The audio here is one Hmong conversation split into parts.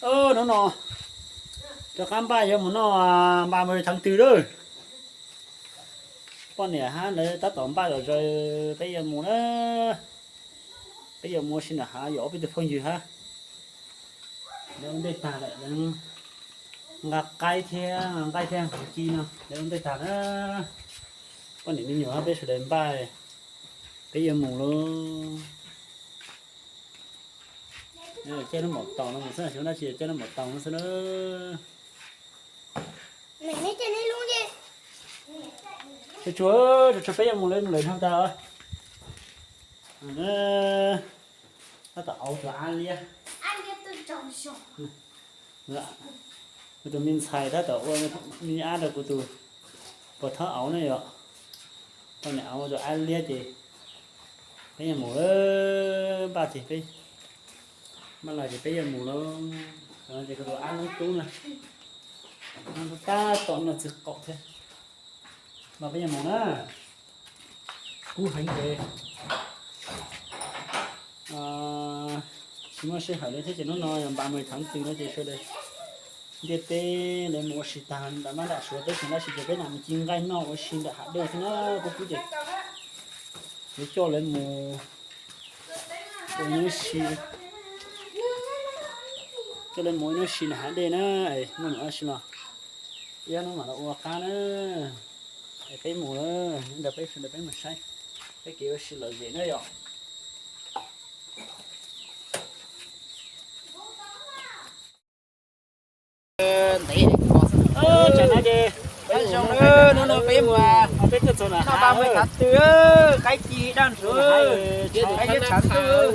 Hnub no rov qab npaj yuav mus noj npaj mus thab twg lawm. Poj niam hab lawv tab tom npaj zom zaws peb yuav mus na. Peb yuav mus ua si nram hav yom, ob peb tug phooj ywg hab. Lawv ua ntej tag lawm, lawv nqa qaib thiab, nqa nqaij thiab nqaij ci no, lawv ua ntej tag na. Poj niam me nyuam hab peb sawv daws npaj, peb yuav mus lauj. Caij lub npam taus no mus xwb, xyov dab tsi caij lub npam taus no xwb na. Tsuag tsuag, tsuag tsuag peb yuav mus lawm, mus lawm dhau tag. Tab tom auv tus ab liab. Kuv tus me ntxhais tab tom ua me ab rau kuv tus puas thob auv na yom. Tau niam auv tus ab liab ces peb yuav mus, npaj ces peb maj los ces peb yuav mus lauj. Ces kuv tus ab noob tub na, noob tub tab tom noj txiv qaum thiab. Mas peb yuav mus na. Kub heev ces tsis muaj sij hawm li thiab ces hnub no yog npam mus thab twg no ces sawv daws ntiaj teb lawv mus ua si tag nram mab nram suav teb chaws dab tsi ces peb mam mus ci nqaij noj ua si nram hav dej xwb na. Kub kub ces yuav coj lawv mus ua ib si, coj lawv mus ua ib si nram hav dej na. Muaj ntsis mas ib hnub mam los ua qab na. Es peb mus lawm, nrog peb sawv daws peb mus saib peb kev ua si lom zem na yom. Tsam no ces peb mus, peb tuaj txog nram hav, qaib ci daj ntsug, qaib tshav ntuj,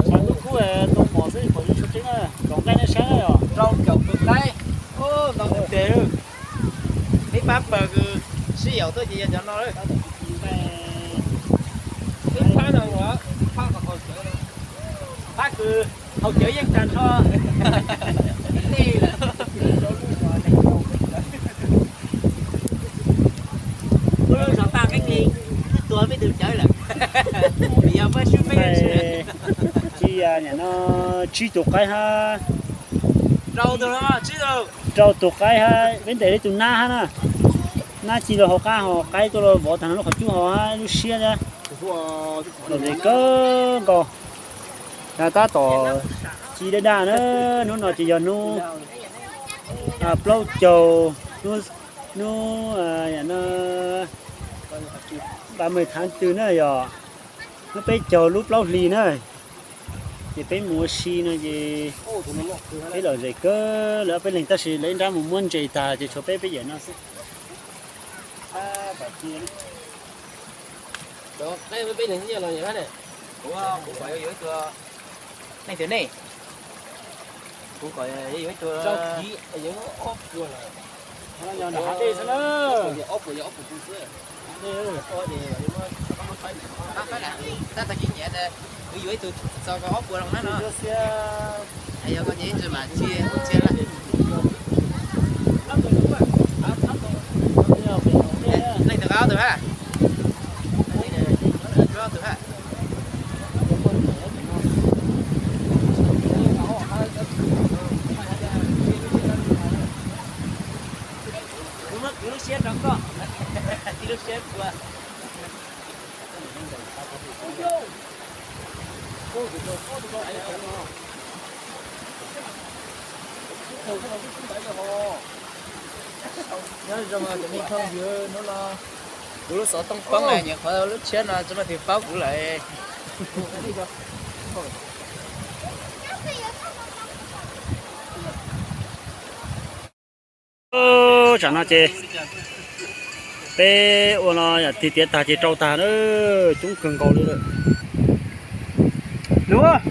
tshav ntuj kub tau mos xwb, pom zoo tseeb na, kaum nqaij nej saib na yom. Rau caum tus qaib, ntau tes. Peb pab pawg sib yaum tuaj ces yog cov no lawm. Peb phab no, phab kws haus cawv yeej tag nrho. Ua lub zos Paj Nqeeb Lis twb tua peb tug cawv lawm, yog peb swb peb ci no tsib tug qaib hab, rau tus qaib hab, peb ntes li tus nab hab na. Nab ci los hauv qab ho qaib tuaj los vov tag no lub qhov cub ho hab lub siab thiab. Lom zem kawg nkaus. Tab tom ci daj daj na, hnub no ces yog hnub plaub caug, hnub, hnub ba mej thav twg na yog hnub peb caug lub plaub hlis na. Ces peb mus ua si no ces peb lom zem kawg lawv peb leeg tab sis lawv ib nrab mus muab ntses tag ces tshuav peb peb yawm no xwb. Leej twg ne? Kuv kom yuav ib tug, ob puas yog ob puas tus xwb. Tab tag kis nyiam, kuv yuav ib tug txaus ob puas loo na no. Yog koj nyiam ib tug mas cia cia lawm. Leej twg qab ob tug hab? Ob tug hab. Kuv muab kuv lub siab rau koj, tib lub siab kua. Nyob zoo cov me phooj ywg, hnub no kuv lub xov tooj poob na, nyuam qhuav lub tshiab no tsis muaj twg paub kuv lawm. Tsam no ces peb ua no yam tig tiav tag ces rau tag na, coob kawg nkaus li lawm. Luag,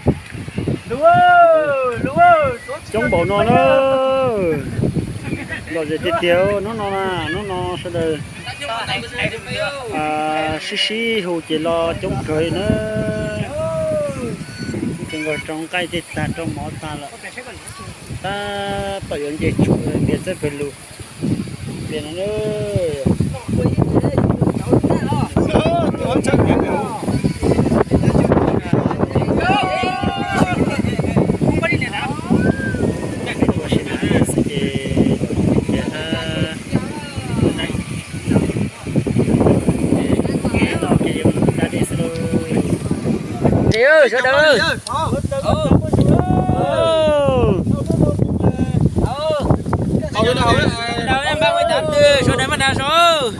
luag, luag, coob npaum no na. Lom zem tiag tiag hnub no na, hnub no sawv daws sib sib hu ces los coob kawg li na. Coob kawg nkaus, rau nqaij tej tag, rau mov tag lawm. Tab tom yuav nce tsuj ntiav txawb pawg lug. Ntiav no na. Ua tsaug tias nws, ua tsaug tias nws, ua tsaug tias nws, Sawv daws, sawv daws. Sawv daws, sawv daws, sawv daws, sawv daws.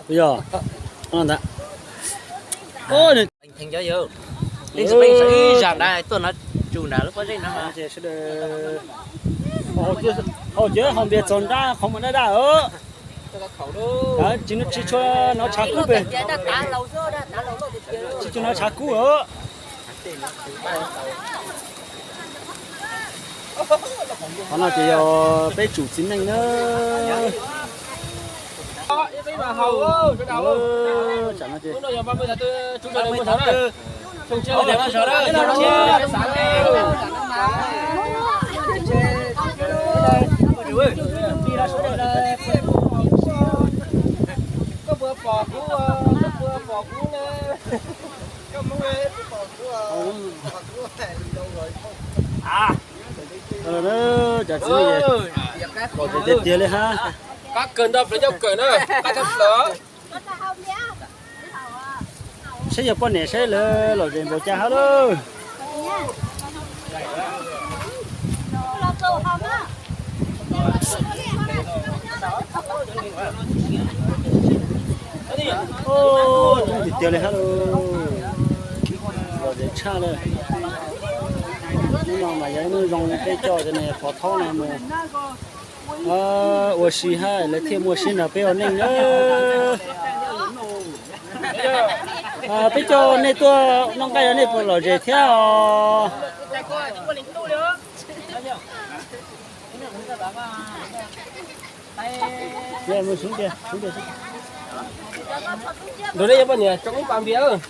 Yog, ntag. Ib zag nrad tuaj no tsuj nrad lub pob zeb no. Haus ciav haus npias txog nrab qhov muag daj daj os. Tsis, tsis tshua hnov tshav kub pem. Tsis tshua hnov tshav kub os. Qhov no ces yog peb tsum txiv neej na. Cov txiv neej lom zem tiag tiag li hab. Qab kawg nrog plaws coj kawm na, qab kawg plaws. Saib yog poj niam saib lawv lom zem npaum cas hab lauj. Coob tiag tiag li hab lauj. Lom zem tshaj lawm. Hnub no mas yog ib hnub zoo peb coj cov niag pov thaub no mus ua si hab lawv thiaj muaj siab nrog peb ua neej na. Peb coj nej tuaj noj nqaij no nej puas lom zem thiab os? Nrog nej yog poj niam tsoo ib pas npias.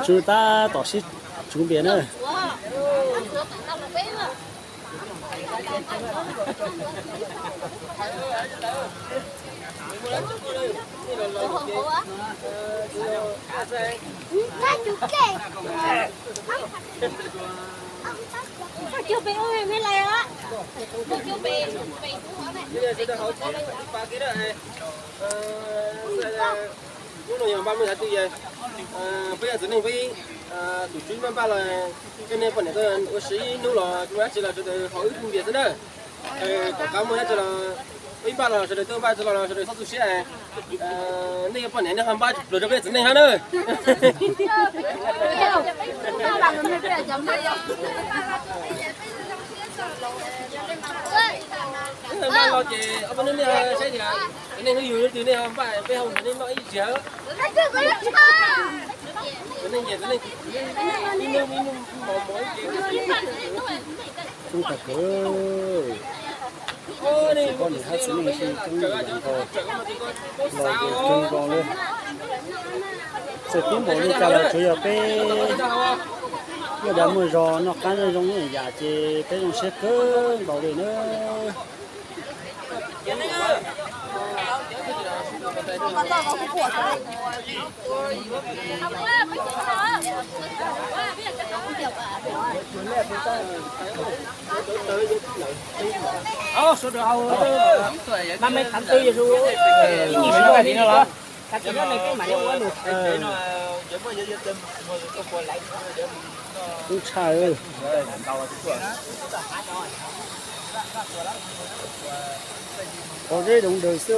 Tsoo tab tom sib tsoo npias na. Hnub no yog npaj muaj yav twg, peb yog txiv neej peb tus tswv maj npaj los, coj nej poj niam tuaj ua si ib hnub los tsis muaj dab tsi los sawv daws haus wb npias xwb na. Tom qab muaj dab tsi los peb npaj los sawv daws tuaj, npaj tsis los los sawv daws txhob tu siab. Nej yog poj niam nej ho npaj pluas rau peb txiv neej hab na. Npaj los ces ob peb hnub nej saib tias txiv neej hnub yug hnub twg nej ho npaj peb ho nrog nej noj ib zaug. Coob tag kawg. Tsis paub niam hab txiv neej sib coob npaum nkaus, los ces coob nkaus li. Txawm coob npaum li cas los tsuav yog peb muaj dag muaj zog noj qab nyob zoo nyob yam ces peb zoo siab kawg nkaus li na. Sawv daws haus, mas me thab tw yog ib nyuag sawv daws li no los, thab tw no ne peb mam li ua nws. Tub tshaj. Qhov zeb doov daws xwb.